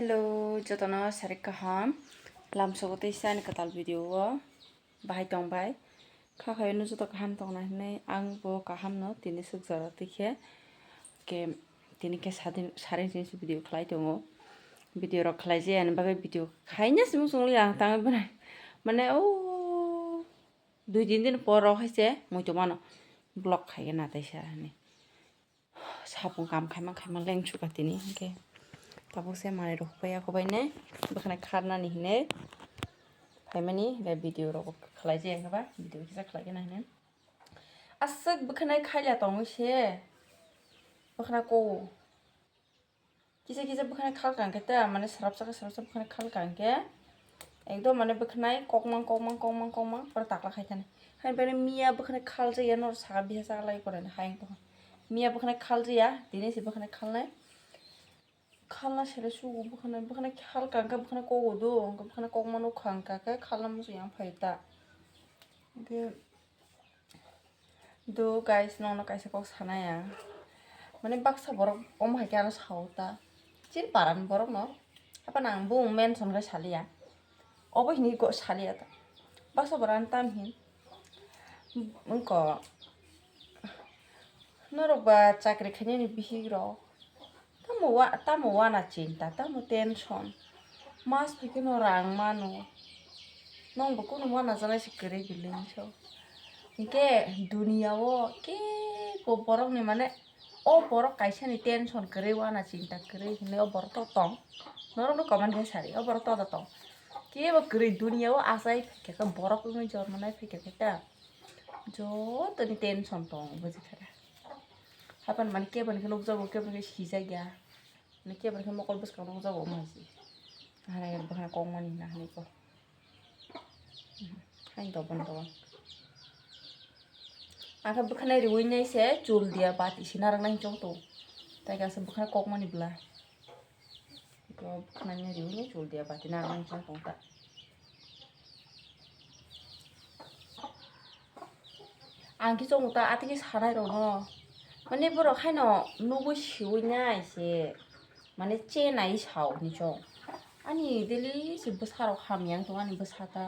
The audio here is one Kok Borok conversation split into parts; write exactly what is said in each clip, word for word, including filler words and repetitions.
Hello, jotono sarik kaham. Lamsogo tei sani kwtal video o bahai tong bai. Kha khaino joto kaham tongna hinwi ang bo kaham no tini swk jora twi khe. Ke tini khe sadin, saring sini se video khlai tongo. Video rok khlai jaya ni bagwi video khaina se muchung liya ang tangwi bwrang. Mane o dui din din por rok hai se muitu mano vlog khai na tai sa hinwi. Sapung kam khaima khaima leng chuka tini hwnkhe. Tabuk se manwi rok pai ya kho bai ne. Bwkhwnai kharnani hinwi. Phaimani hwnkhe video rok khlai jaya hwnkhe ba. Video kisa khlai gana hinwi. Aswk bwkhwnai khaila tongwi se. Bwkhwnai ko. Kisa kisa bwkhwnai khal kang khe ta, mane srapsa khe srapsa bwkhwnai khal kang khe. Ekdom mane bwkhwnai kokmang, kokmang, kokmang, kokmang, pore takla khai thani. Hai bene miya bwkhwnai khal jaya, nor saka biha saka lai kore hai wngkha. Miya bwkhwnai khal jaya, tini se bwkhwnai khalnai. Khalna sere sugo bwkhwnai, bwkhwnai khal kang khe bwkhwnai kogo do, bwkhwnai kokma nukha wngkha khe khalna muchung yang phai ta. Hwnkhe Do guys, nono kaisa kok sanai ang. Mane baksa borok omo hai khe ano sao ta. Chini parani borok no. Hapan ang bung mention khai saliya. Obo hini go saliya ta. Baksa borok ano tam hin. Wngko. Norok ba chakri khainani bihik rok. Tamo wa-, tamo wana chinta, tamo tension. Mas phaikhe no rang mano. Nongbo kunu wana janai se kwrwi bwlwing so. Hinkhe duniya o kebo borokni mane o borok kaisani tension kwrwi wana chinta kwrwi hinwi o borok to tong. Norokno comment khe sari, o borok to da tong. Kebo kwrwi duniya o achai phaikha khe borok wngwi jormo nai phaikha khe ta. Jotoni tension tong bujikha. Hapan mani keboni khe nukjago, keboni khe sijak ya. Mani keboni khe mokol bwskang nukjago wng hai se. Harai bwkhana kokmani hwnna hinwi kok. Haini dobon dobon. Ang khe bwkhana riui nai se chul diya bati se narwknai chong tongo. Tai kaisa bwkhana kokmani bwla. Iko bwkhanani riui chul diya bati narwknai chong tong ta. Ang khe chongo ta, atigi sanai rokno. Mane borok haino nugui siui nai se. Mane chenai sao hinwi chong. Ani daily se bwsarok hamya wng tong ani bwsa ta.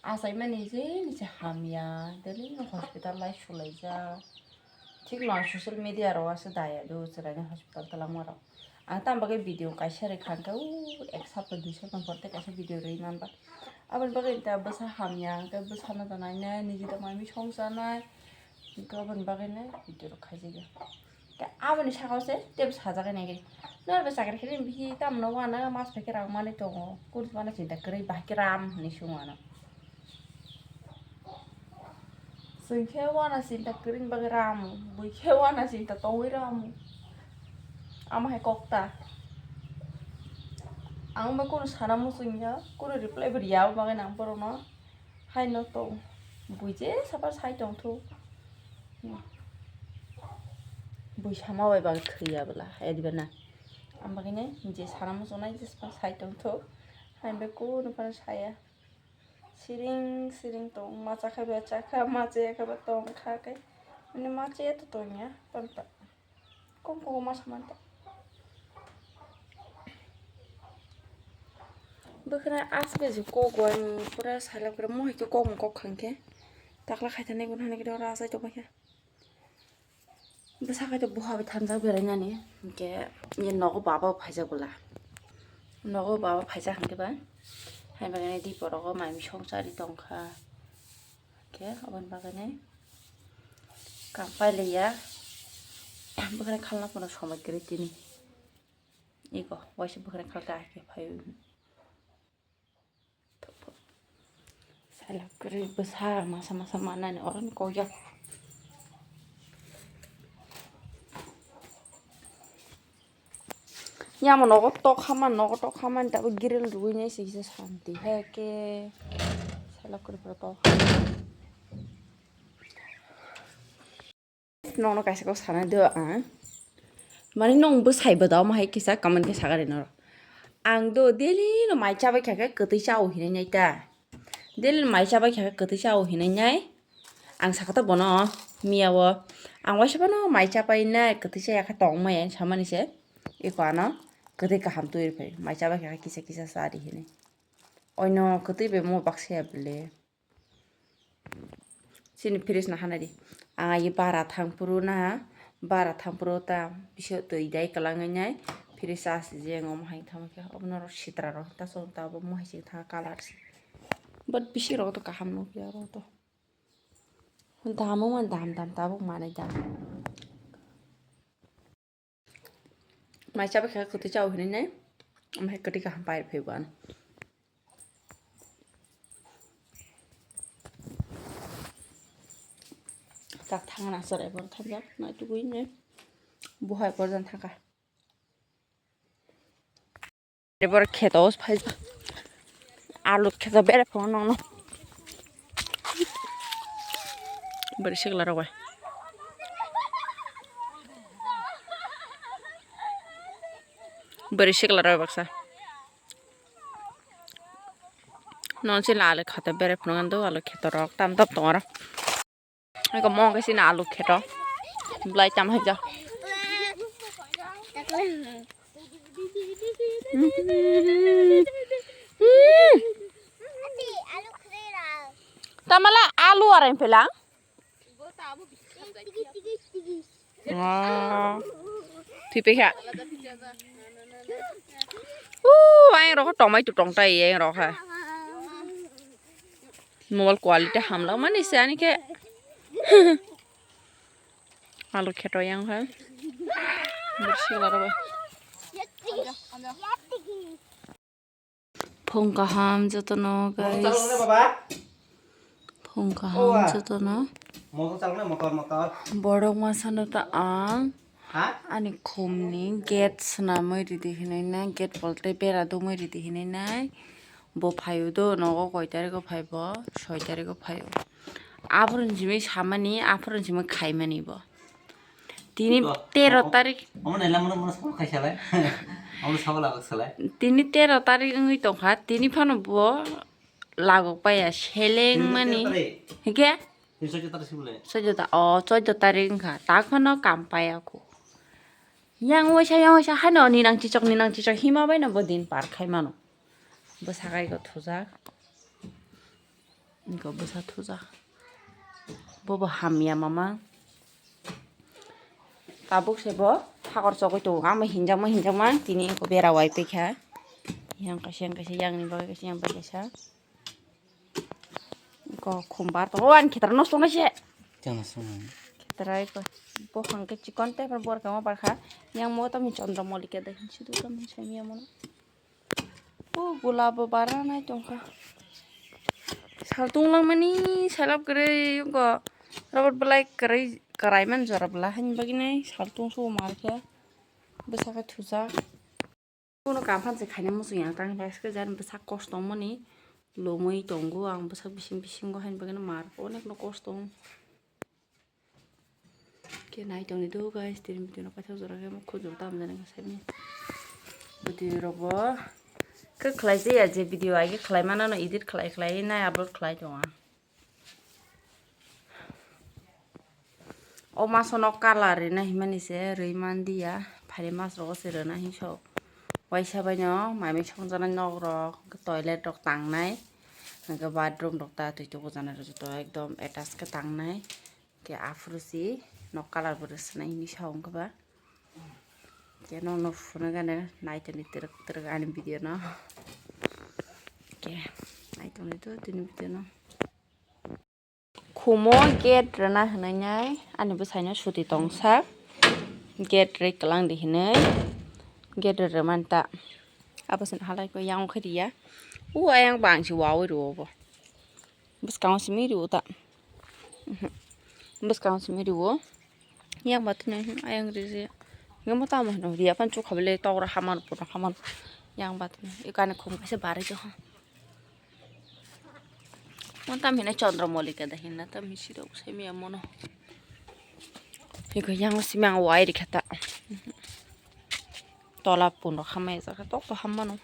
Achaimani je ni se hamya, daily no hospital lai sulaijak. Thik no social media rok aswk daya do chwraini hospital twlangma rok. Ang tamo bagwi video kaisa rwkha hwnkhe, o ek sapta dui sapta pore tei kaisa video rwi manba. Aboni bagwi ta bwsa hamya hwnkhe bwsano da nainai, niji da mai mui songchanai. Hwnkhe aboni bagwino video rok khaijagwi. Tei aboni saka o se teibo sajagwi naikhe. Norokbo chakri khainai bihi tamno wana mas phaikhe rang manwi tongo. Kunu wana chinta kwrwi bahai khe ram hinwi swng anw. Chwng khe wana chinta kwrwini bagwi ramu, bui khe wana chinta tongwi ramu. Amo hai kok ta. Ang bai kunu sana muchungya, kunu reply bo riya, abo bagwi nang borokno haino tong. Bui je saphar sai tongthu. Bui sama bai bagwi thwiya bwla, hai diba na. Ang bagwi nai je sana muchungnai je saphar sai tongthu. Hai bai kunu phano saya. Siring siring tong, ma chakha ba chakha, ma chaya kha ba tong kha khe. Ani ma chaya to tongya, tong ta. Kong kong ma saman ta. Bwkhwra aswk je kok wani pura salak pura mo hai khe kok kok khang khe. Takla khai thani gun hani khe ora asai tong khe. Bwsa khe to buha bai thanjak berai nani, hinkhe ye nogo baba bo phaijak bwla, nogo baba phaijak hinkhe ba, hai bagwi di borok o mai mui songchari tongkha, hinkhe aboni bagwi kam pailiya, bwkhwrai khalna phano somoi kwrwi tini, iko waisa bwkhwrai khalkha hai khe phaiwi. Salak kwrwi bwsa masa masa manani oro ni kok ya. Yamo nogo tok hamani, nogo tok hamani tabuk grill rwui nai se kisa santi hai khe. Salak kwrwi pura tok. Nongno kaisa kok sana do ang. Mani nong bwsai bwda omo hai kisa comment khe sagari noro. Ang do daily no mai chabai kha khe kwtwi chao hinwi nai ta. Daily no mai chabai kha khe kwtwi chao hinwi nai. Ang sakha ta bono miya o. Ang waisa bono mai chapai nai kwtwi chaya khe tong maya samani se. Eko ano. Kwtwi kaham twi rw phai, mai chabai kha kisa kisa cha di hinwi. Oino kwtwi bai mo baksa ya bwle. Chini fridge no hanai di. Ang ai bara thang phuru na, bara thang phuru ta biso twi dai kwlangwi nai. Fridge asi je ngo mohai thang khe obo norok sitra rok ta chwng ta obo mohai se tha colour se. But bisi rok to kaham nukya rok to. Damo man dam dam tabuk manai dam. Mai chabai kha kwtwi chao hinwi nai. Omo hai kwtwi kaham pai phai bo ano. Chak thangna chwrai bor thangjak nai tugui nai. Buhai bor jan thangkha. Bor kheto phai. Alu kheto bere phone nong nong. Bari sikla rok bai. Bari sikla rok baksa. Non sila alu kheto bere phone nong do alu kheto rok tam tam tong aro. Eko mo khe sini alu kheto. Belai tam hai ja. Tamala alu arai phela. Thwi pekha. Ooh, ayang rokha tomato tongtai ayang rokha. Mobile quality hamlak mani se ani khe. Alu kheto yang kha. Bersi laro bai. Phung kaham jotono guys. Phung kaham jotono. Borok masano ta ang. Ani khumni gate swnamwi ridi hinwi nai, gate polte bera dumwi ridi hinwi nai. Bo phaio do, nogo koi tarikgo phai bo? Soi tarikgo phaio. Aphuru simi samani, aphuru simi khaimani bo. Tini tero tarik. Omo naila mono mono sabo khai salai. Omo sabo lagok salai. Tini tero tarik wngwi tongkha, tini phano bo lagok paiya seleng mani. Hike? Tini chaudo tarik si bole. Chaudo ta, o chaudo tarik wngkha. Tak phano kam paiya kho. Yang waisa, yang waisa, haino ninang chichok, ninang chichok, hima baino bo din par khai mano. Bwsa kai go thujak. Go bwsa thujak. Bo bo hamya mama. Tabuk se bo hakor chogwi tongo. Ama hinjakma, hinjakma, tini eko bera wai paikha. Yang kaisa, yang kaisa, yang ni bagwi kaisa, yang bagwi kaisa. Ko khumbar to, o ani khetra nosto nai se. Chana sung. Khetra ko, bo hang ke chikon te, bor kama bar kha. Yang mo to mi Chandra Mallika de, sidu to mi chami amono. O gulab bo bara nai tongkha. Saltung lang mani, salap kere ko. Robot belai kere, kerai man jora bela, hani bagwi nai, saltung so mar khe. Bwsa khe thujak. Kuno kamphan se khaina muchung yang tang khe jan bwsak kosto mani lomwi tongo ang bwsak bising bisingo hain bagwi mar onek no kosto. Khe nai tongni do guys, tini video no kaisa jora khe mokho jora tam jani khe saimanya. Video rok bo khe khlai jaya je video age khlai mano no edit khlai khlai nai upload khlai tongo ang. O maso no colour rina himani se rwi manliya, phaini mas rogo se rwna hinwi sok. Waisa baino mai mui songjaknai nok rok, toilet rok tangnai, hwnkhe bathroom rok ta twi tubujaknai rw joto ekdom attach khe tangnai. Khe aphuru si nok colour bo rwswnai hinwi sa wngkha ba. Khe nokno phunukgani naitoni twrwk twrwk ani video no. Khe naitoni do tini video no. Khumo gate rwna hwnwi nai ani bwsaino suti tongsa gate rwi kwlangdi hinwi gate rwmani ta. Abo chwng halai khe yang khe riya. O ayang bangsi wawi rwo bo. Bwskango simi rwo ta. Bwskango simi rwo. Yang bathwino ayang rije. Yang bo tamo hino riya pan chukha bele tokra hamar pura hamar. Yang bathwino ekani khum kaisa barwi tongkha. Mo tam hino Chandra Mallika da hinna tam hisi rok sai miya mono. Eko yang simi ang wai rikha ta. Tola pun rok hamai jaka tok to hammano.